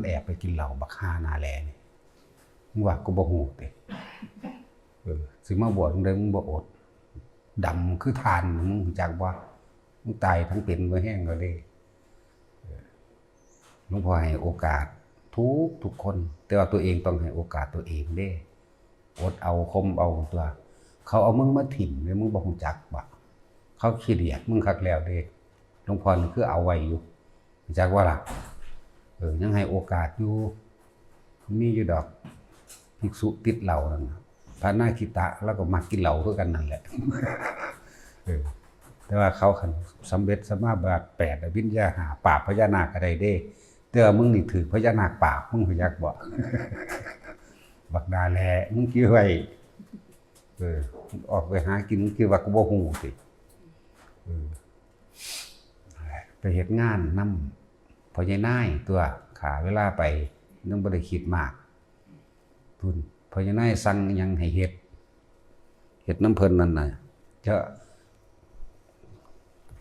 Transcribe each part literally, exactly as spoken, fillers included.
แอบไปกินเหล้าบักห่าหน้าแหล่นี่ มึงว่ากูบ่ฮู้ติ เออ สิมาบวชมึงได้ มึงบ่อด ดำคือถ่าน มึงรู้จักบ่ มึงตายทั้งเป็นบ่แห้งก็เลย เออ หลวงพ่อให้โอกาสทุกทุกคน แต่ว่าตัวเองต้องให้โอกาสตัวเองเด้ อดเอา ข่มเอาตัว เขาเอามึงมาถิ่มเลย มึงบ่รู้จักบ่ เขาขี้เดียดมึงคักแล้วเด้ หลวงพ่อนี่คือเอาไว้อยู่ รู้จักว่าล่ะ เออ ยังให้โอกาสอยู่ มีอยู่ดอก ภิกษุติดเหล้านั่นน่ะ พระนาคิตะ แล้วก็มักกินเหล้าคือกันนั่นแหละ เออ แต่ว่าเขาคันสำเร็จสมาบัติแปด อภิญญาห้า ปราบพญานาคก็ได้เด้ แต่ว่ามึงนี่ถืกพญานาคปราบ มึงรู้จักบ่ บักดาแหล่ มึงคิดไว้ เออ ออกไปหากิน มึงคิดว่ากูบ่ฮู้ติ เออ ไปเฮ็ดงานนำพ่อใหญ่นายตัว ฆ่าเวลาไป ยังบ่ได้คิดมาก ทุน พ่อใหญ่นายสั่งหยังให้เฮ็ด เฮ็ดนำเพิ่นนั่นน่ะ จะ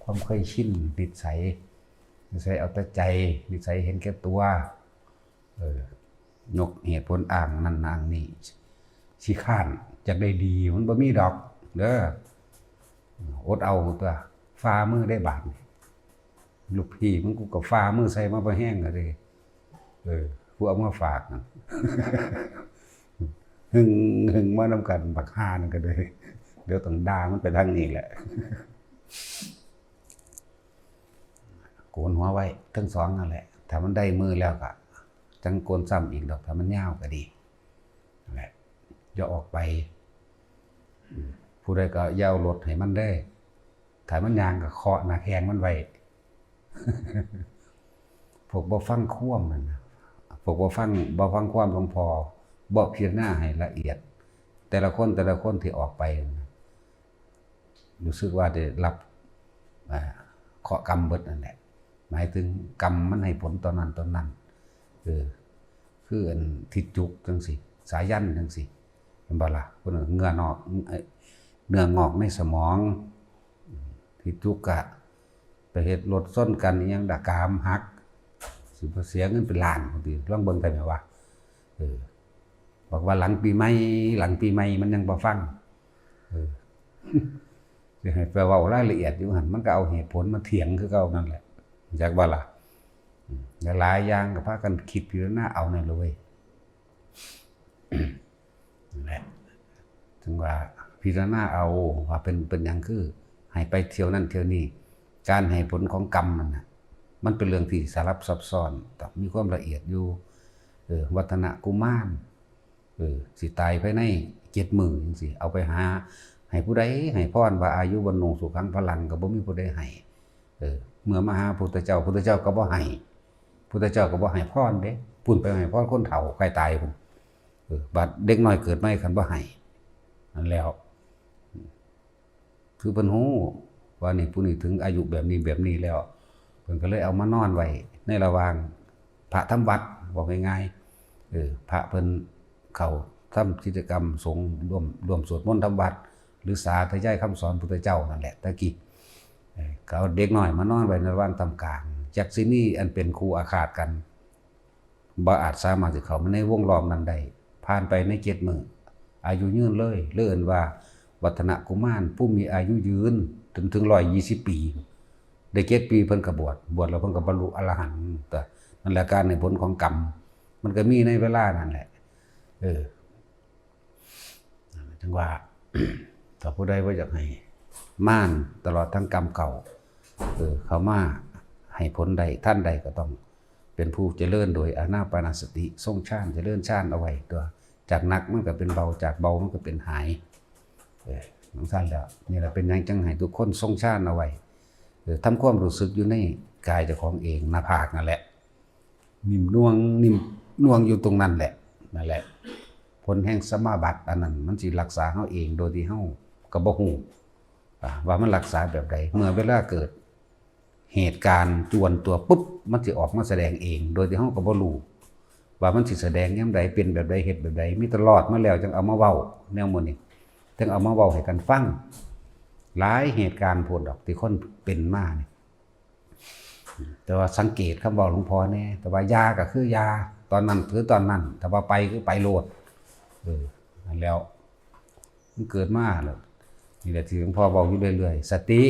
ความเคยชิน นิสัย นิสัยเอาแต่ใจ นิสัยเห็นแก่ตัว เออ ยกเหตุผลอ้างนั่นอ้างนี่ ขี้คร้าน อยากได้ดี มันบ่มีดอก เด้อ อดเอาตัว ฝ่ามือได้บาดนี่ ลูกพี่มึงกูก็ฝ่ามือใส่มาบ่แห้งก็เลย เออ กูเอามาฝากนั่น หึง หึงมานำกัน บักห่านั่นก็เลย เดี๋ยวต้องด่ามันไปทางนี้แหละ โกนหัวไว้ทั้งสองนั่นแหละ ถ้ามันได้มือแล้วก็จั่งโกนซ้ำอีกดอก ถ้ามันยาวก็ดี นั่นแหละ อย่าออกไป อืม ผู้ใดก็อย่าเอารถให้มันเด้อ ถ้ามันย่างก็เคาะหน้าแข้งมันไว้ พวกบ่ฟังความนั่นน่ะ พวกบ่ฟัง บ่ฟังความหลวงพ่อ บ่พิจารณาให้ละเอียด แต่ละคน แต่ละคนที่ออกไปนั่นน่ะ รู้สึกว่าได้รับ อ่า เคราะห์กรรมเบิดนั่นแหละ หมายถึงกรรมมันให้ผลตอนนั้นตอนนั้น เออ คืออันทิจุจังซี่ สายันจังซี่ เห็นบ่ล่ะ เพิ่นเหงือกนอก เอ้ย เนื้องอกในสมอง ทิจุกะ ไปเฮ็ดรถชนกันอิหยังดะ กรามหัก สิบ่เสียเงินเป็นล้านพุ้นติ ลองเบิ่งได้แหมวะ เออ บอกว่าหลังปีใหม่ หลังปีใหม่ มันยังบ่ฟัง เออ สิให้ไปเว้ารายละเอียดอยู่หั่น มันก็เอาเหตุผลมาเถียงคือเก่านั่นแหละ จักว่าล่ะ อืม หลายๆอย่างก็พากันคิดพิจารณาเอานั่นเลย นั่นแหละ ถึงว่าพิจารณาเอาว่าเป็น เป็นหยังคือให้ไปเที่ยวนั่นเที่ยวนี่ การให้ผลของกรรมนั่นน่ะ มันเป็นเรื่องที่สลับซับซ้อน ต้องมีความละเอียดอยู่ เออ วัฒนกุมาร เออ สิตายภายในเจ็ดมื้อจังซี้ เอาไปหาให้ผู้ใดให้พรว่าอายุวัณโณสุขังพลัง ก็บ่มีผู้ใดให้ เออ เมื่อมาหาพุทธเจ้า พุทธเจ้าก็บ่ให้ พุทธเจ้าก็บ่ให้พรเด้ พุ้นไปให้พรคนเฒ่าใกล้ตายพุ้น เออ บัดเด็กน้อยเกิดใหม่คันบ่ให้ นั่นแล้ว คือเพิ่นฮู้ว่านี่ผู้นี้ถึงอายุแบบนี้แบบนี้แล้ว เพิ่นก็เลยเอามานอนไว้ในระหว่างพระทำวัด บอกง่ายๆ เออ พระเพิ่นเข้าทำกิจกรรมสงฆ์ ร่วม ร่วมสวดมนต์ทำวัด หรือสาธยายคำสอนพุทธเจ้านั่นแหละ ตะกี้ เออ ก็เอาเด็กน้อยมานอนไว้ในระหว่างท่ามกลาง จักสิมีอันเป็นคู่อาฆาตกัน บ่อาจสามารถสิเข้ามาในวงล้อมนั้นได้ ผ่านไปในเจ็ดมื้อ อายุยืนเลย เลยเอิ้นว่าวัฒนกุมาร ผู้มีอายุยืนจนถึงร้อยยี่สิบปี ได้เจ็ดปีเพิ่นก็บวช บวชแล้วเพิ่นก็บรรลุอรหันต์ แต่นั่นแหละ การให้ผลของกรรม มันก็มีในเวลานั่นแหละ เออ จั่งว่า ถ้าผู้ใดบ่อยากให้มารตลอดทั้งกรรมเก่า เออ เข้ามาให้ผลได้ทันใดก็ต้องเป็นผู้เจริญโดยอานาปานสติ ทรงฌาน เจริญฌานเอาไว้ตัว จากหนักมันก็เป็นเบา จากเบามันก็เป็นหาย เออ จั่งซั้นแล้ว นี่แหละเป็นหยังจั่งให้ทุกคนทรงฌานเอาไว้ เออ ทำความรู้สึกอยู่ในกายเจ้าของเอง หน้าผากนั่นแหละ นิ่มนวล นิ่มนวลอยู่ตรงนั้นแหละ นั่นแหละ ผลแห่งสมาบัติอันนั้น มันสิรักษาเฮาเอง โดยที่เฮาก็บ่ฮู้ อ่า ว่ามันรักษาแบบใด เมื่อเวลาเกิดเหตุการณ์จวนตัวปุ๊บ มันสิออกมาแสดงเอง โดยที่เฮาก็บ่รู้ ว่ามันสิแสดงยามใด เป็นแบบใด เฮ็ดแบบใด มีแต่รอดมาแล้วจั่งเอามาเว้า แนวหมู่นี้ จั่งเอามาเว้าให้กันฟัง หลายเหตุการณ์โพดดอกที่คนเป็นมานี่ แต่ว่าสังเกตคำเว้าหลวงพ่อแหน่ แต่ว่ายาก็คือยา ตอนนั้นคือตอนนั้น แต่ว่าไปคือไปโลด เออ นั่นแล้ว มันเกิดมาแล้ว นี่แหละที่หลวงพ่อเว้าอยู่เรื่อยๆ สติ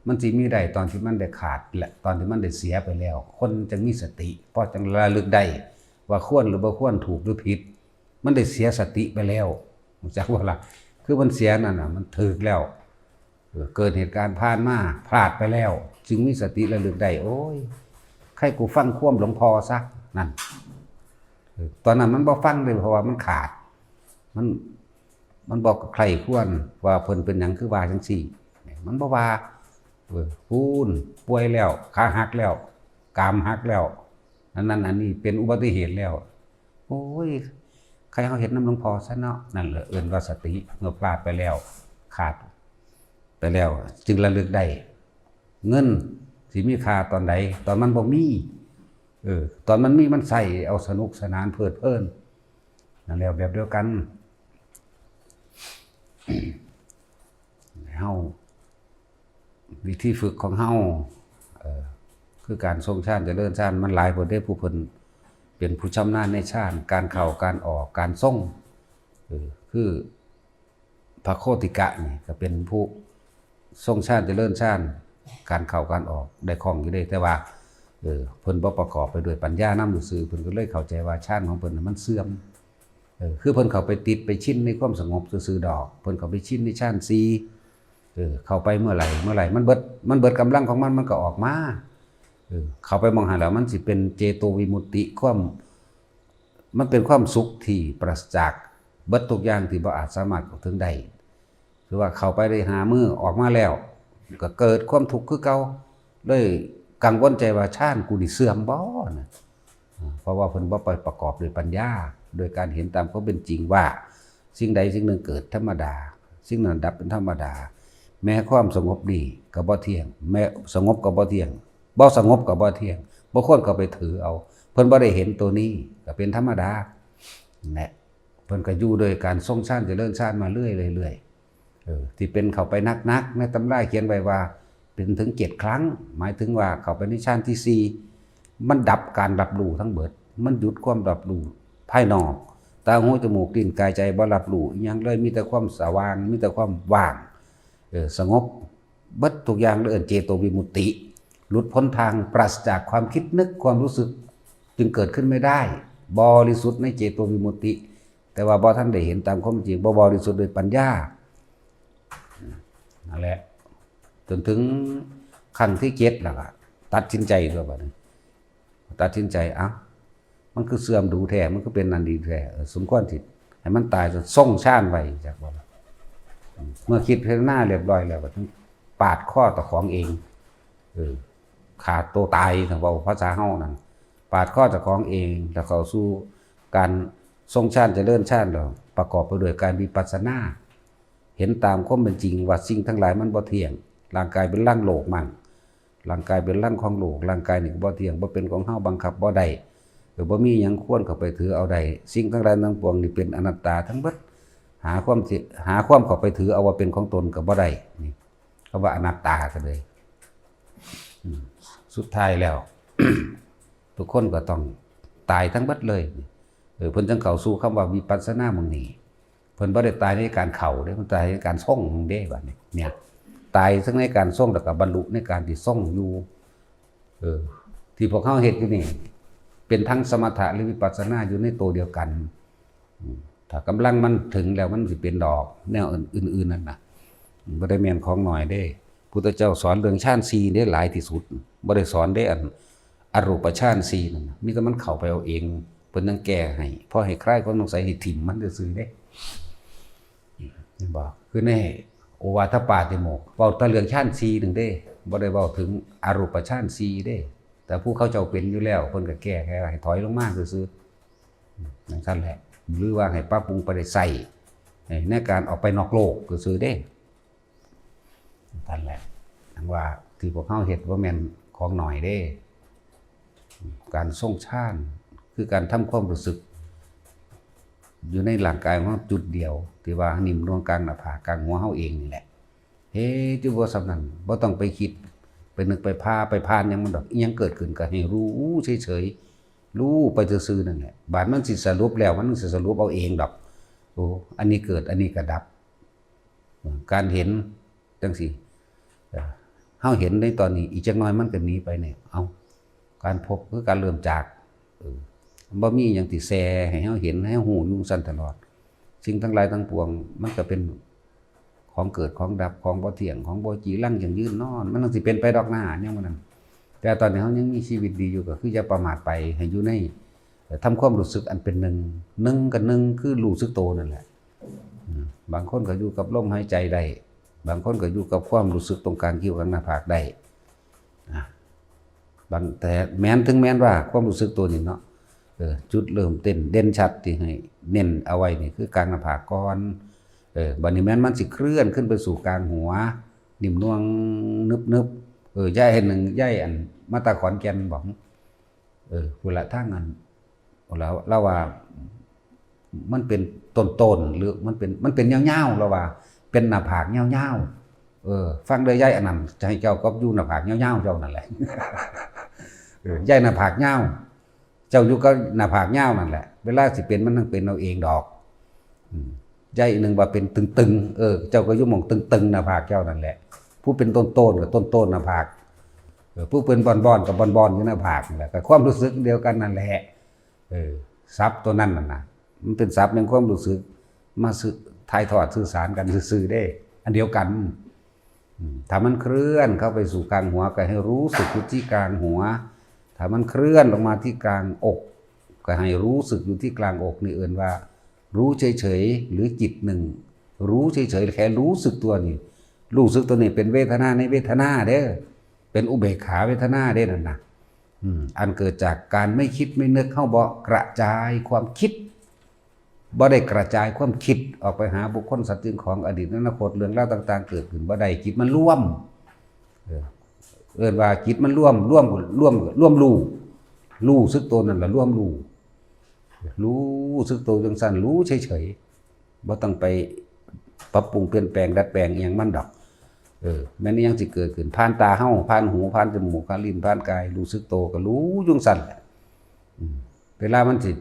มันสิมีได้ตอนที่มันได้ขาด และตอนที่มันได้เสียไปแล้ว คนจั่งมีสติ พอจั่งระลึกได้ว่าควรหรือบ่ควร ถูกหรือผิด มันได้เสียสติไปแล้ว รู้จักบ่ล่ะ คือมันเสียนั่นน่ะ มันถืกแล้ว เออ เกิดเหตุการณ์ผ่านมา พลาดไปแล้ว จึงมีสติระลึกได้ โอ้ย ใครกูฟังความหลวงพ่อซะ นั่น เออ ตอนนั้นมันบ่ฟังเลย เพราะว่ามันขาด มัน มันบ่ใคร่ครวญว่าเพิ่นเป็นหยังคือว่าจั่งซี้ มันบ่ว่า เออ พู้น ป่วยแล้ว ขาหักแล้ว กรามหักแล้ว อันนั้นอันนี้เป็นอุบัติเหตุแล้ว โอ้ย ใครเฮาเฮ็ดนำหลวงพ่อซะเนาะ นั่นแหละเอิ้นว่าสติ เมื่อพลาดไปแล้ว ขาดไปแล้ว จึงระลึกได้ เงินสิมีค่าตอนใด ตอนมันบ่มี เออ ตอนมันมีมันใช้เอาสนุกสนานเพลิดเพลิน นั่นแหละ แบบเดียวกัน เฮา วิธีฝึกของเฮา เอ่อ คือการทรงฌานเจริญฌาน มันหลายโพดเด้ ผู้เพิ่นเป็นผู้ชำนาญในฌาน การเข้า การออก การทรง เออ คือพระโคติกะนี่ก็เป็นผู้ทรงฌานเจริญฌาน การเข้า การออกได้คล่องอยู่เด้ แต่ว่า เออ เพิ่นบ่ประกอบไปด้วยปัญญานำซื่อๆ เพิ่นก็เลยเข้าใจว่าฌานของเพิ่นน่ะมันเสื่อม เออ คือเพิ่นเข้าไปติดไปชินในความสงบซื่อๆ ดอก เพิ่นเข้าไปชินในฌานสี่ เออ เข้าไปเมื่อไหร่ เมื่อไหร่ มันเบิด มันเบิดกำลังของมัน มันก็ออกมา เออ เข้าไปหม่องหั้นแล้ว มันสิเป็นเจโตวิมุตติ ความ มันเป็นความสุขที่ปราศจากเบิดทุกอย่างที่บ่อาจสามารถเข้าถึงได้ คือว่าเข้าไปได้ห้ามื้อ ออกมาแล้ว ก็เกิดความทุกข์คือเก่า เลยกังวลใจว่าฌานกูนี่เสื่อมบ่นะ อ่า เพราะว่าเพิ่นบ่ไปประกอบด้วยปัญญา โดยการเห็นตามความเป็นจริงว่า สิ่งใดสิ่งหนึ่งเกิดธรรมดา สิ่งนั้นดับเป็นธรรมดา แม้ความสงบนี่ก็บ่เที่ยง แม้สงบก็บ่เที่ยง บ่สงบก็บ่เที่ยง บ่ควรเข้าไปถือเอา เพิ่นบ่ได้เห็นตัวนี้ ก็เป็นธรรมดา นั่นแหละ เพิ่นก็อยู่โดยการทรงฌานเจริญฌานมาเรื่อยๆ เรื่อยๆ เออ ที่เป็นเข้าไปหนักๆ ในตำราเขียนไว้ว่าเป็นถึงเจ็ดครั้ง หมายถึงว่าเข้าไปในฌานที่สี่ มันดับการรับรู้ทั้งเบิด มันหยุดความรับรู้ภายนอก ตา หู จมูก ลิ้น กาย ใจ บ่รับรู้อิหยังเลย มีแต่ความสว่าง มีแต่ความว่าง เออ สงบ เบิดทุกอย่างเลย เอิ้นเจโตวิมุตติ หลุดพ้นทางปราศจากความคิดนึก ความรู้สึก จึงเกิดขึ้นไม่ได้ บริสุทธิ์ในเจโตวิมุตติ แต่ว่าบ่ทันได้เห็นตามความจริง บ่บริสุทธิ์ด้วยปัญญา นั่นแหละ จนถึงขั้นที่เจ็ดแล้วก็ตัดสินใจตัวบัดนี้ ตัดสินใจ เอ้า มันคือเสื่อมดูแท้ มันคือเป็นนั่นดีแท้ เออ สมควรสิให้มันตาย ซะ ทรงฌานไว้ จักบ่ล่ะ เมื่อคิดพิจารณาเรียบร้อยแล้ว ก็ต้องปาดคอเจ้าของเอง เออ ฆ่าตัวตาย ถ้าเว้าภาษาเฮานั่น ปาดคอเจ้าของเอง แล้วเข้าสู่การทรงฌานเจริญฌาน แล้วประกอบไปด้วยการวิปัสสนา เห็นตามความเป็นจริงว่าสิ่งทั้งหลายมันบ่เที่ยง ร่างกายเป็นรังโลกมั่ง ร่างกายเป็นรังของโลก ร่างกายนี่ก็บ่เที่ยง บ่เป็นของเฮา บังคับบ่ได้ เออ บ่มีหยังควรเข้าไปถือเอาได้ สิ่งทั้งหลายทั้งปวงนี่เป็นอนัตตาทั้งเบิด หาความสิ หาความเข้าไปถือเอาว่าเป็นของตนก็บ่ได้ นี่ คำว่าอนัตตาก็เลย อืม สุดท้ายแล้ว ทุกคนก็ต้องตายทั้งเบิดเลย เออ เพิ่นจั่งเข้าสู่คำว่าวิปัสสนาหม่องนี้ เพิ่นบ่ได้ตายในการเข้าเด้ เพิ่นตายในการทรงเด้ บัดนี้ เนี่ย ตายทั้งในการทรง แล้วก็บรรลุในการที่ทรงอยู่ เออ ที่พวกเฮาเฮ็ดอยู่นี่ เป็นทั้งสมถะหรือวิปัสสนาอยู่ในตัวเดียวกัน อืม ถ้ากำลังมันถึงแล้วมันสิเป็นดอก แนวอื่นๆ นั่นน่ะ บ่ได้แม่นของน้อยเด้ พุทธเจ้าสอนเรื่องฌานสี่เด้ หลายที่สุด บ่ได้สอนเด้ อันอรูปฌานสี่นั่นน่ะ มีแต่มันเข้าไปเอาเอง เพิ่นยังแก้ให้ พอให้คลายความสงสัยให้ถิ่มมันซื่อๆ เด้ เห็นบ่ คือในโอวาทปาติโมกข์ เว้าแต่เรื่องฌานสี่หนึ่งเด้ บ่ได้เว้าถึงอรูปฌานสี่เด้ แต่ผู้เขาเจ้าเป็นอยู่แล้ว เพิ่นก็แก้แค่ให้ถอยลงมาซื่อๆ จั่งซั้นแหละ หรือว่าให้ปรับปรุงไปได้ใช้ในการออกไปนอกโลกซื่อๆ เด้ นั่นแหละ จั่งว่าที่พวกเฮาเฮ็ดบ่แม่นของน้อยเด้ การทรงฌานคือการทำความรู้สึก อยู่ในร่างกายของเฮาจุดเดียว ที่ว่านิ่มนวลกลางหน้าผากกลางหัวเฮาเองนี่แหละ เฮ็ดอยู่บ่ส่ำนั้น บ่ต้องไปคิด ไป นึกไปพาไปผ่านหยังมันดอก อิหยังเกิดขึ้นก็ให้รู้เฉยๆ รู้ไปซื่อๆ นั่นแหละ บาดมันสิสรุปแล้ว มันสิสรุปเอาเองดอก โอ้ อันนี้เกิด อันนี้ก็ดับ การเห็นจังซี่ เอ่อ เฮาเห็นในตอนนี้ อีกจักหน่อยมันก็หนีไปเนี่ย เอา การพบคือการเริ่มจาก เออ บ่มีหยังสิแซ่ให้เฮาเห็น ให้เฮาฮู้อยู่ซั่นตลอด สิ่งทั้งหลายทั้งปวง มันก็เป็นของเกิดของดับ ของบ่เที่ยง ของบ่จีรังยั่งยืนนอน มันจั่งสิเป็นไปดอกหน้า แนวนั้น แต่ตอนนี้เฮายังมีชีวิตดีอยู่ ก็คืออย่าประมาทไป ให้อยู่ใน เอ่อ ทำความรู้สึกอันเป็นหนึ่ง หนึ่งกับหนึ่งคือรู้สึกโตนั่นแหละ อืม บางคนก็อยู่กับลมหายใจได้ บางคนก็อยู่กับความรู้สึกตรงกลางคิ้วกลางหน้าผากได้ อ่ะ บาง แต่แม้น ถึงแม้นว่าความรู้สึกตัวนี่เนาะ เออ จุดเริ่มเต้นเด่นชัดที่ให้เน้นเอาไว้นี่คือกลางหน้าผากก่อน เออ บัดนี้แม้นมันสิเคลื่อนขึ้นไปสู่กลางหัว นิ่มนวล นึบๆ เออ ย้ายให้หนึ่ง ย้ายอัน มาตาขอนแก่นบอก เออ พุ้นละทางอัน แล้ว แล้วว่า มันเป็นต้นๆ หรือมันเป็น มันเป็นยาวๆ แล้วว่า เป็นหน้าผากยาวๆ เออ ฟังเด้อ ย้ายอันนั้น จะให้เจ้าก็อยู่หน้าผากยาวๆ เจ้านั่นแหละ เออ ย้ายหน้าผากยาว เจ้าอยู่กับหน้าผากยาวนั่นแหละ เวลาสิเป็นมันต้องเป็นเอาเองดอก อืม ย้ายอีกหนึ่งว่าเป็นตึงๆ เออ เจ้าก็อยู่หม่องตึงๆ หน้าผากเจ้านั่นแหละ ผู้เป็นต้นๆ ก็ต้นๆ หน้าผาก เออ ผู้เป็นบ่อนๆ ก็บ่อนๆ อยู่หน้าผากนั่นแหละ ก็ความรู้สึกเดียวกันนั่นแหละ เออ ศัพท์ตัวนั้นน่ะนะ มันเป็นศัพท์แห่งความรู้สึก มาสื่อ ถ่ายทอดสื่อสารกันซื่อๆ เด้ อันเดียวกัน อืม ถ้ามันเคลื่อนเข้าไปสู่กลางหัว ก็ให้รู้สึกอยู่ที่กลางหัว ถ้ามันเคลื่อนลงมาที่กลางอก ก็ให้รู้สึกอยู่ที่กลางอก นี่เอิ้นว่า รู้เฉยๆ หรือจิตหนึ่ง รู้เฉยๆ แค่รู้สึกตัวนี่ รู้สึกตัวนี่เป็นเวทนาในเวทนาเด้อ เป็นอุเบกขาเวทนาเด้นั่นนะ อืม อันเกิดจากการไม่คิดไม่นึก เฮาบ่กระจายความคิด บ่ได้กระจายความคิดออกไปหาบุคคลสัตว์สิ่งของอดีตอนาคต เรื่องราวต่างๆ เกิดขึ้นบ่ได้ จิตมันรวม เออ เอิ้นว่าจิตมันรวม รวม รวม รวมรู้ รู้สึกตัวนั่นล่ะ รวมรู้ รู้สึกตัวจังซั่น รู้เฉยๆ บ่ต้องไปปรับปรุงเปลี่ยนแปลงดัดแปลงอิหยังมันดอก เออ แม่นอิหยังสิเกิดขึ้น ผ่านตาเฮา ผ่านหู ผ่านจมูก ผ่านลิ้น ผ่านกาย รู้สึกตัวก็รู้อยู่จังซั่นแหละ อืม เวลามันสิ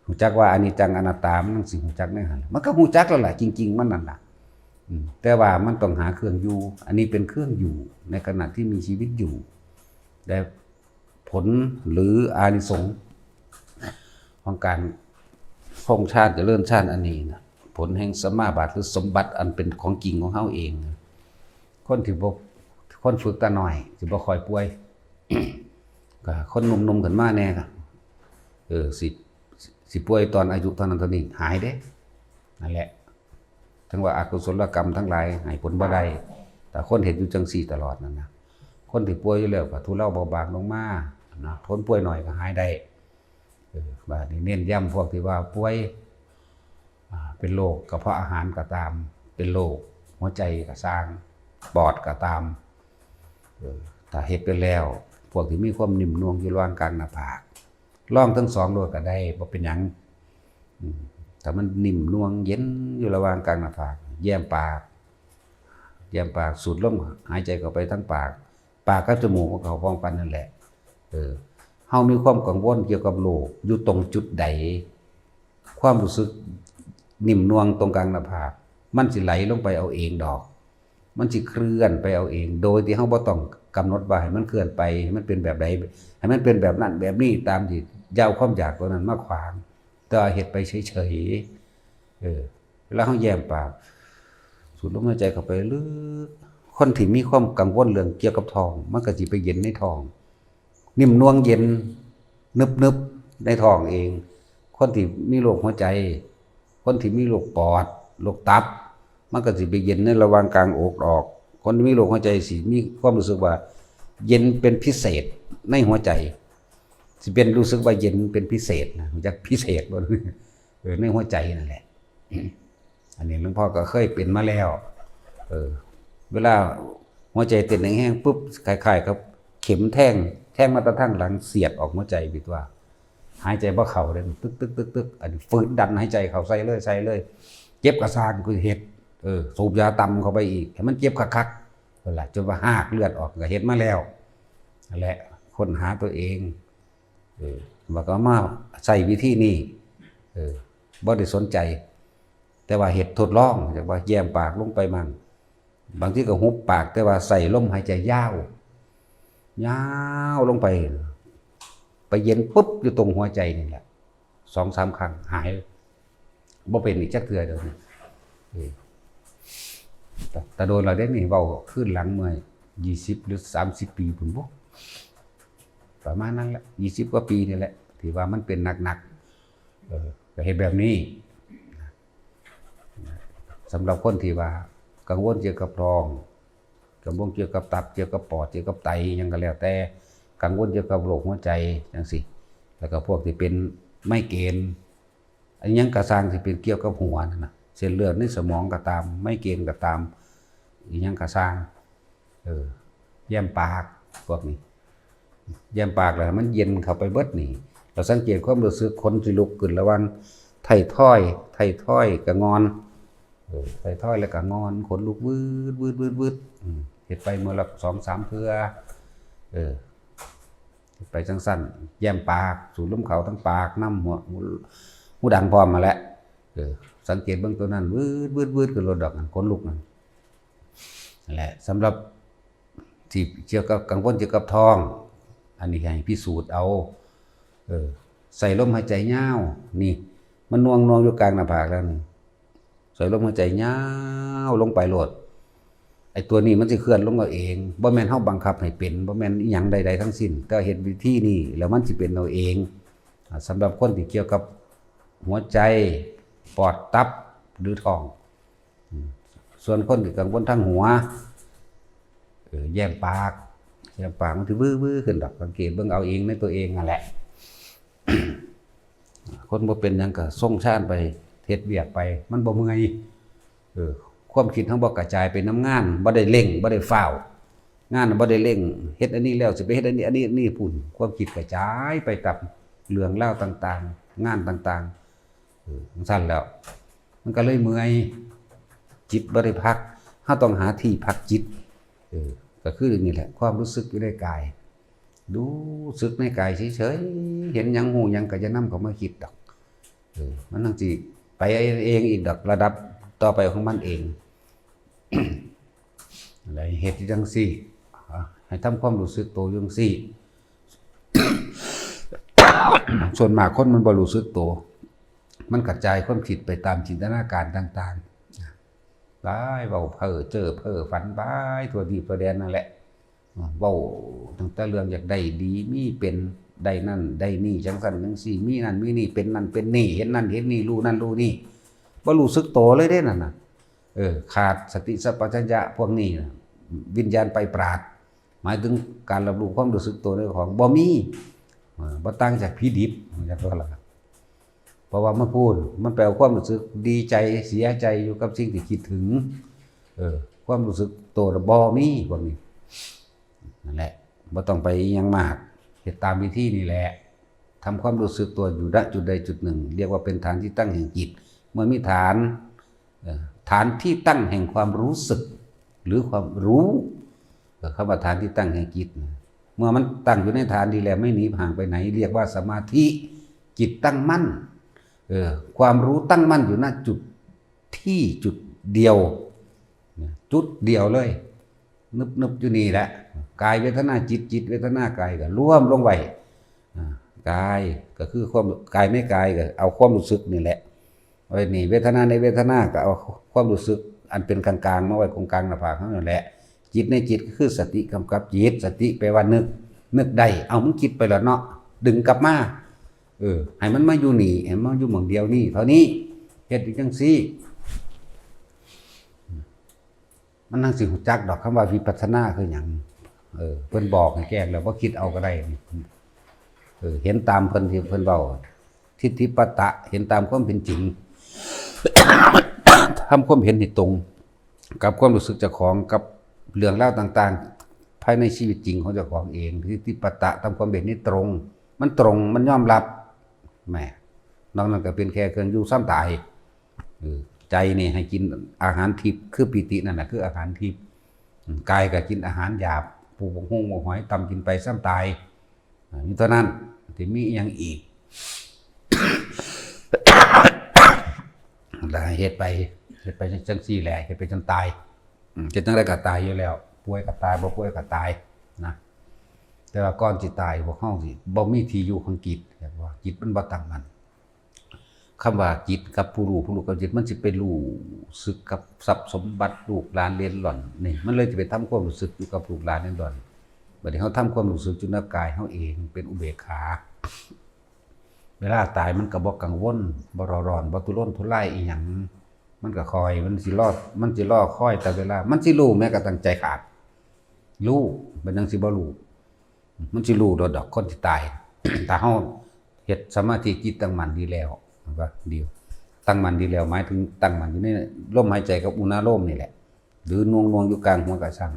ฮู้จักว่าอนิจจังอนัตตา มันสิฮู้จักแนวนั้น มันก็ฮู้จักแล้วล่ะ จริงๆ มันนั่นล่ะ อืม แต่ว่ามันต้องหาเครื่องอยู่ อันนี้เป็นเครื่องอยู่ในขณะที่มีชีวิตอยู่ และผลหรืออานิสงส์ของการครองฌานเจริญฌานอันนี้นะ ผลแห่งสมาบัติหรือสมบัติอันเป็นของจริงของเฮาเองนะ คนที่บ่ คนฝึกแต่น้อย สิบ่ค่อยป่วย ก็คนหนุ่มๆ ขึ้นมาแน่ก็ เออ สิ สิป่วยตอนอายุเท่านั้นเท่านี้ หายเด้ นั่นแหละ ถึงว่าอกุศลกรรมทั้งหลายให้ผลบ่ได้ แต่คนเฮ็ดอยู่จังซี่ตลอดนั่นนะ คนที่ป่วยอยู่แล้วก็ทุเลาเบาบางลงมานะ คนป่วยน้อยก็หายได้ เออ บาดนี้เน้นย้ำพวกที่ว่าป่วย อ่า เป็นโรคกระเพาะอาหารก็ตาม เป็นโรคหัวใจก็ซ่าง ปอดก็ตาม เออ ถ้าเฮ็ดไปแล้ว พวกที่มีความนิ่มนวลอยู่ระหว่างกลางหน้าผาก ลองทั้งสองโลดก็ได้ บ่เป็นหยัง อืม ถ้ามันนิ่มนวลเย็นอยู่ระหว่างกลางหน้าผาก แย้มปาก แย้มปาก สูดลมหายใจเข้าไปทางปาก ปากกับจมูกมันเข้าพร้อมกันนั่นแหละ เออ เฮามีความกังวลเกี่ยวกับโรคอยู่ตรงจุดใด ความรู้สึกนิ่มนวลตรงกลางหน้าผาก มันสิไหลลงไปเอาเองดอก มันสิเคลื่อนไปเอาเอง โดยที่เฮาบ่ต้องกำหนดว่าให้มันเคลื่อนไป ให้มันเป็นแบบใด ให้มันเป็นแบบนั้นแบบนี้ ตามที่เย้าความอยากตัวนั้นมาขวาง แต่ว่าเฮ็ดไปเฉยๆ เออ เวลาเฮาแย้มปาก สูดลมหายใจเข้าไปลึก คนที่มีความกังวลเรื่องเกี่ยวกับท้อง มันก็สิไปเย็นในท้อง นิ่มนวลเย็น นึบๆ ในท้องเอง คนที่มีโรคหัวใจ คนที่มีโรคปอด โรคตับ มันก็สิไปเย็นในระหว่างกลางอกออก คนที่มีโรคหัวใจสิมีความรู้สึกว่าเย็นเป็นพิเศษในหัวใจ สิเป็นรู้สึกว่าเย็นเป็นพิเศษนะ รู้จักพิเศษบ่ เออ ในหัวใจนั่นแหละ อันนี้หลวงพ่อก็เคยเป็นมาแล้ว เออ เวลาหัวใจเต้นแฮงๆ ปุ๊บ คล้ายๆ กับเข็มแทง แทงมาแต่ทางหลัง เสียดออกหัวใจ บิดว่า หายใจบ่เข้าเลย ตึกๆๆๆ อันนี้ฝืนดันหายใจเข้า ใส่เลย ใส่เลย เจ็บกะซ่าง คือเฮ็ด เออ สูบยาต่ำเข้าไปอีก ให้มันเจ็บคักๆ นั่นล่ะ จนว่าฮากเลือดออก ก็เฮ็ดมาแล้ว และค้นหาตัวเอง เออ ว่าก็มาใช้วิธีนี้ เออ บ่ได้สนใจ แต่ว่าเฮ็ดทดลอง อยากว่าแย้มปากลงไปมั่ง บางทีก็หุบปาก แต่ว่าใส่ลมหายใจยาว ยาวลงไป ไปเย็นปุ๊บอยู่ตรงหัวใจนี่แหละ สองสามครั้งหาย บ่เป็นอีกจักเทื่อเดี๋ยวนี้ เออ แต่ แต่โดนเราได้นี่ เว้าคืนหลังเมื่อยี่สิบหรือสามสิบปีพุ้นบ่ ประมาณนั้นแหละ ยี่สิบกว่าปีนี่แหละ ที่ว่ามันเป็นหนักๆ เออ ก็เฮ็ดแบบนี้ สำหรับคนที่ว่ากังวลเกี่ยวกับท้อง กังวลเกี่ยวกับตับ เกี่ยวกับปอด เกี่ยวกับไต หยังก็แล้วแต่ กังวลเกี่ยวกับโรคหัวใจจังซี้ แล้วก็พวกที่เป็นไมเกรน อันหยังกะซ่างที่เป็นเกี่ยวกับหัวนั่นน่ะ เส้นเลือดในสมองก็ตาม ไมเกรนก็ตาม อีหยังกะซ่าง เออ แย้มปาก พวกนี้ แย้มปากแล้วมันเย็นเข้าไปเบิดนี่ เราสังเกตความรู้สึกขนสิลุกขึ้นระหว่างไทยทอย ไทยทอยกับงอน เออ ไทยทอยแล้วก็งอน ขนลุกวืดวืดวืดวืด อืม เฮ็ดไปมื้อละสองสามเทื่อ เออ ไปจังซั่น แย้มปาก สูดลมเข้าทางปากนำ หัว หูดังพร้อมมาแหละ เออ สังเกตเบิ่งตัวนั้น วืดวืดวืดขึ้นโลดดอก ขนลุกนั่น นั่นแหละ สำหรับที่เกี่ยวกับกังวลเกี่ยวกับท้อง อันนี้ให้พิสูจน์เอา เออ ใส่ลมหายใจยาว นี่ มันหน่วงๆ อยู่กลางหน้าผากแล้วนี่ ใส่ลมหายใจยาวลงไปโลด ไอ้ตัวนี้มันสิเคลื่อนลงเอาเอง บ่แม่นเฮาบังคับให้เป็น บ่แม่นอิหยังใดๆ ทั้งสิ้น แต่เฮ็ดวิธีนี้แล้วมันสิเป็นเอาเอง อ่า สำหรับคนที่เกี่ยวกับหัวใจ ปอด ตับ หรือท้อง อืม ส่วนคนที่กังวลทางหัว เออ แย้มปาก แย้มปากมันสิวื้อๆ ขึ้นดอก สังเกตเบิ่งเอาเองในตัวเองนั่นแหละ คนบ่เป็นหยังก็ทรงฌานไป เฮ็ดเวียกไป มันบ่เมื่อย เออ ความคิดเฮาบ่กระจายไปนำงาน บ่ได้เร่ง บ่ได้ฟ้าว งานบ่ได้เร่ง เฮ็ดอันนี้แล้วสิไปเฮ็ดอันนี้ อันนี้ อันนี้พู้น ความคิดกระจายไปกับเรื่องราวต่างๆ งานต่างๆ เออ จั่งซั้นแล้ว มันก็เลยเมื่อย จิตบ่ได้พัก เฮาต้องหาที่พักจิต เออ ก็คือนี่แหละ ความรู้สึกอยู่ในกาย รู้สึกในกายเฉยๆ เห็นหยังฮู้หยังก็อย่านำเข้ามาคิดดอก เออ มันจั่งสิไปเองอีกดอก ระดับต่อไปของมันเอง อะไรเฮ็ดจั่งซี้ อ่ะ ให้ทำความรู้สึกโตอยู่จั่งซี้ ส่วนมากคนมันบ่รู้สึกโต มันกระจายความคิดไปตามจินตนาการต่างๆ ไปเว้าเพ้อเจ้อเพ้อฝันไปทั่วทีบทั่วแดนนั่นแหละ เว้าตั้งแต่เรื่องอยากได้ดี มีเป็น ได้นั่นได้นี่ จั่งซั้นจั่งซี้ มีนั่นมีนี่ เป็นนั่นเป็นนี่ เห็นนั่นเห็นนี่ รู้นั่นรู้นี่ บ่รู้สึกโตเลยเด้นั่นน่ะ เออ ขาดสติสัมปชัญญะพวกนี้น่ะ วิญญาณไปปราด หมายถึงการรับรู้ความรู้สึกโตในของบ่มี เออ บ่ต่างจากผีดิบ จั่งซั้นล่ะ เพราะว่ามันพู้น มันไปเอาความรู้สึกดีใจเสียใจอยู่กับสิ่งที่คิดถึง เออ ความรู้สึกโตน่ะบ่มีพวกนี้ นั่นแหละ บ่ต้องไปอิหยังมาก เฮ็ดตามวิธีนี่แหละ ทำความรู้สึกตัวอยู่ ณ จุดใดจุดหนึ่ง เรียกว่าเป็นฐานที่ตั้งแห่งจิต เมื่อมีฐาน เอ่อ ฐานที่ตั้งแห่งความรู้สึก หรือความรู้ เอ่อ คำว่าฐานที่ตั้งแห่งจิตนะ เมื่อมันตั้งอยู่ในฐานดีแล้ว ไม่หนีห่างไปไหน เรียกว่าสมาธิ จิตตั้งมั่น เอ่อ ความรู้ตั้งมั่นอยู่ ณ จุดที่จุดเดียว นะ จุดเดียวเลย นึบๆ อยู่นี่แหละ กายเวทนาจิต จิตเวทนากายก็รวมลงไว้ อ่า กายก็คือความ กายในกายก็เอาความรู้สึกนี่แหละ ไว้นี่ เวทนาในเวทนาก็เอาความรู้สึกอันเป็นกลางๆ มาไว้ตรงกลางหน้าผากเฮานั่นแหละ จิตในจิตก็คือสติกำกับจิต สติแปลว่านึก นึกได้ เอา มันคิดไปแล้วเนาะ ดึงกลับมา เออ ให้มันมาอยู่นี่ ให้มันอยู่หม่องเดียวนี่ เท่านี้ เฮ็ดอยู่จั่งซี้ มันจั่งสิรู้จักดอกคำว่าวิปัสสนาคือหยัง เออ เพิ่นบอกให้แก้งแล้ว บ่คิดเอาก็ได้ เออ เห็นตามเพิ่นที่เพิ่นเว้า ทิฏฐิปัตตะ เห็นตามความเป็นจริง ทำความเห็นให้ตรง กับความรู้สึกเจ้าของ กับเรื่องราวต่างๆ ภายในชีวิตจริงของเจ้าของเอง ทิฏฐิปัตตะ ทำความเห็นให้ตรง มันตรง มันยอมรับ แหม นอกนั้นก็เป็นแค่เครื่องอยู่ซ่อนตาย เออ ใจนี่ให้กินอาหารทิพย์ คือปีตินั่นน่ะ คืออาหารทิพย์ อืม กายก็กินอาหารหยาบ ปลูกบักฮุ่งบักหอยตำกินไปซ้ำตาย อ่า มีเท่านั้น สิมีอิหยังอีก แล้วเฮ็ดไป เฮ็ดไปจังซี่แหละ เฮ็ดไปจนตาย อืม เฮ็ดจั่งใดก็ตายอยู่แล้ว ป่วยก็ตาย บ่ป่วยก็ตายนะ แต่ว่าก่อนสิตาย พวกเฮาสิบ่มีที่อยู่ของจิต เห็นบ่ จิตมันบ่ตั้งมั่น คำว่าจิตกับผู้รู้ ผู้รู้กับจิต มันสิไปรู้สึกกับทรัพย์สมบัติ ลูกหลานเหลนหล่อน นี่ มันเลยสิไปทำความรู้สึกอยู่กับลูกหลานเหลนหล่อน บัดนี้เฮาทำความรู้สึกอยู่ในกายเฮาเอง เป็นอุเบกขา เวลาตายมันก็บ่กังวล บ่เร่าร้อน บ่ทุรนทุรายอิหยัง มันก็คอย มันสิรอ มันสิรอคอยแต่เวลา มันสิรู้แม้กระทั่งใจขาด รู้ เป็นจั่งสิบ่รู้ มันสิรู้โดดดอกคนที่ตาย ถ้าเฮาเฮ็ดสมาธิจิตตั้งมั่นดีแล้ว มันก็ดี ตั้งมั่นดีแล้ว หมายถึงตั้งมั่นอยู่ในลมหายใจกับอุณาโลมนี่แหละ หรือหน่วงๆอยู่กลางหัวกะซัง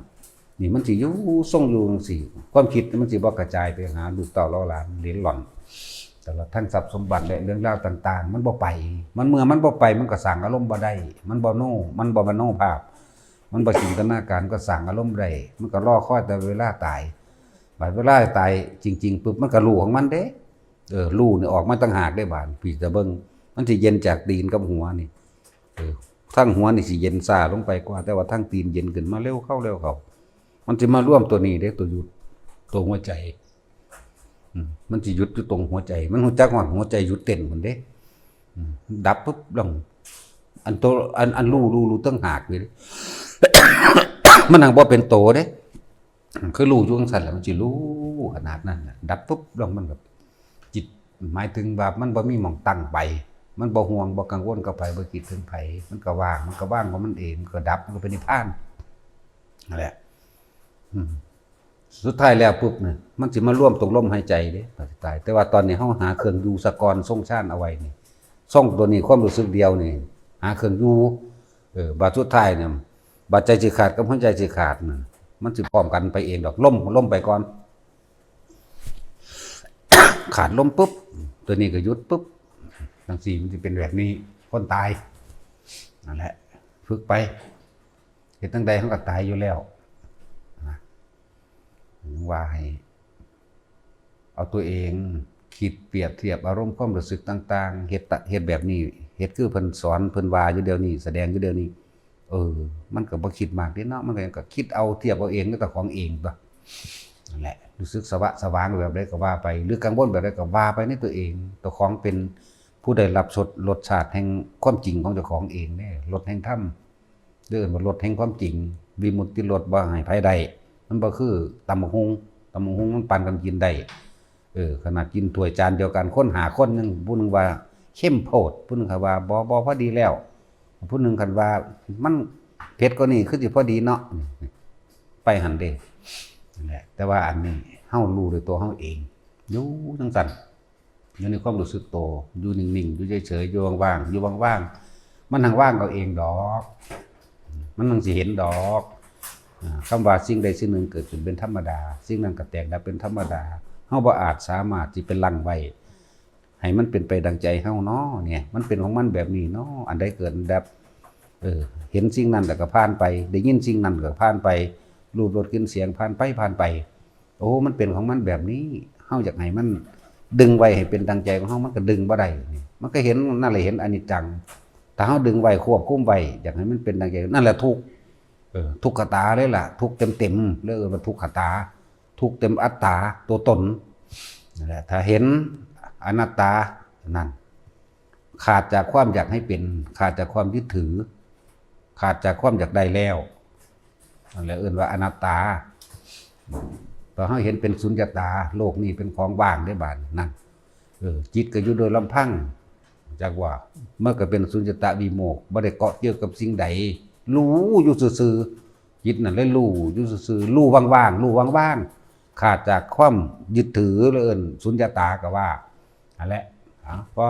นี่มันสิอยู่ทรงอยู่จั่งซี้ ความคิดมันสิบ่กระจายไปหาลูกเต้าเหล่าหลานเหลนหล่อน ตลอดทั้งทรัพย์สมบัติและเรื่องราวต่างๆ มันบ่ไป มันเมื่อมันบ่ไป มันก็สร้างอารมณ์บ่ได้ มันบ่โน มันบ่มโนภาพ มันบ่จินตนาการ ก็สร้างอารมณ์บ่ได้ มันก็รอคอยแต่เวลาตาย บัดเวลาตายจริงๆปุ๊บ มันก็รู้ของมันเด้ เออ รู้นี่ออกมาต่างหากได้บาด พี่จะเบิ่ง มันสิเย็นจากตีนกับหัวนี่ เออ ทั้งหัวนี่สิเย็นช้าลงไปกว่า แต่ว่าทั้งตีนเย็นขึ้นมาเร็วเข้าเร็วเข้า มันสิมารวมตัวนี้เด้ ตัวหยุด ตัวหัวใจ อืม มันสิหยุดอยู่ตรงหัวใจ มันรู้จักฮอดหัวใจหยุดเต้นพุ้นเด้ อืม ดับปุ๊บลง อันตัว อัน อันรู้ รู้ รู้ต่างหากเลยเด้ มันหังบ่เป็นโตเด้ คือรู้อยู่จั่งซั้นแหละ มันสิรู้ขนาดนั้นน่ะ ดับปุ๊บลงมันแบบ จิต หมายถึงว่ามันบ่มีหม่องตั้งไป มันบ่ห่วง บ่กังวลกับไผ บ่คิดถึงไผ มันก็ว่าง มันก็ว่างของมันเอง มันก็ดับ มันก็เป็นนิพพาน นั่นแหละ อืม สุดท้ายแล้วปุ๊บเนี่ย มันสิมารวมตรงลมหายใจเด้ ตาย แต่ว่าตอนนี้เฮาหาเครื่องอยู่ซะก่อน ทรงฌานเอาไว้นี่ ทรงตัวนี้ ความรู้สึกเดียวนี่ หาเครื่องอยู่ เออ บาดสุดท้ายเนี่ย บาดใจสิขาดกับหัวใจสิขาดน่ะ มันสิพร้อมกันไปเองดอก ลม ลมไปก่อน ขาดลมปุ๊บ ตัวนี้ก็หยุดปุ๊บ จั่งซี้มันสิเป็นแบบนี้ คนตาย นั่นแหละ ฝึกไป เฮ็ดจั่งใดเฮาก็ตายอยู่แล้วนะ ยังว่าให้ เอาตัวเองคิดเปรียบเทียบอารมณ์ความรู้สึกต่างๆ เฮ็ดตะ เฮ็ดแบบนี้ เฮ็ดคือเพิ่นสอน เพิ่นว่าอยู่เดี๋ยวนี้ แสดงอยู่เดี๋ยวนี้ เออ มันก็บ่คิดมากเด้เนาะ มันก็ ก็คิดเอา เทียบเอาเองกับเจ้าของเองตั๊ว นั่นแหละ รู้สึกสวะสวางแบบใดก็ว่าไป หรือกังวลแบบใดก็ว่าไปในตัวเอง เจ้าของเป็นผู้ได้รับรส รสชาติแห่งความจริงของเจ้าของเองเด้ รสแห่งธรรม เรียกว่ารสแห่งความจริง วิมุตติรส บ่ให้ไผได้ มันบ่คือตำบักหุ่ง ตำบักหุ่งมันปานกันกินได้ เออ ขนาดกินถ้วยจานเดียวกัน คนห้าคนยัง ผู้หนึ่งว่าเข้มโพด ผู้หนึ่งก็ว่าบ่ บ่ พอดีแล้ว ผู้หนึ่งคันว่ามันเผ็ดกว่านี้คือสิพอดีเนาะ ไปหั่นเด้ นั่นแหละ แต่ว่าอันนี้เฮารู้ด้วยตัวเฮาเอง อยู่จั่งซั้น อยู่ในความรู้สึกโต อยู่นิ่งๆ อยู่เฉยๆ อยู่ว่างๆ อยู่ว่างๆ มันหังว่างเอาเองดอก มันหังสิเห็นดอก อ่า คำว่าสิ่งใดสิ่งหนึ่งเกิดขึ้นเป็นธรรมดา สิ่งนั้นก็แตกดับเป็นธรรมดา เฮาบ่อาจสามารถสิไปลังไว้ ให้มันเป็นไปดังใจเฮาเนาะ เนี่ย มันเป็นของมันแบบนี้เนาะ อันใดเกิดอันดับ เออ เห็นสิ่งนั้นแล้วก็ผ่านไป ได้ยินสิ่งนั้นก็ผ่านไป รูปรสกลิ่นเสียงผ่านไป ผ่านไป โอ้ มันเป็นของมันแบบนี้ เฮาอยากให้มันดึงไว้ให้เป็นดังใจของเฮา มันก็ดึงบ่ได้นี่ มันก็เห็น นั่นแหละ เห็นอนิจจัง ถ้าเฮาดึงไว้ ควบคุมไว้ อยากให้มันเป็นดังใจ นั่นแหละทุกข์ เออ ทุกขตาเลยล่ะ ทุกข์เต็มๆ เลย เอิ้นว่าทุกขตา ทุกข์เต็มอัตตา ตัวตน นั่นแหละ ถ้าเห็นอนัตตา นั่น ขาดจากความอยากให้เป็น ขาดจากความยึดถือ ขาดจากความอยากได้แล้ว นั่นแหละเอิ้นว่าอนัตตา พอเฮาเห็นเป็นสุญญตา โลกนี้เป็นของว่างเด้บาดนี้ นั่น เออ จิตก็อยู่โดยลำพัง จักว่า มันก็เป็นสุญญตาวิโมกข์ บ่ได้เกาะเกี่ยวกับสิ่งใด รู้อยู่ซื่อๆ จิตนั่นเลยรู้อยู่ซื่อๆ รู้ว่างๆ รู้ว่างๆ ขาดจากความยึดถือ เลยเอิ้นสุญญตาก็ว่า นั่นแหละ เอา พอ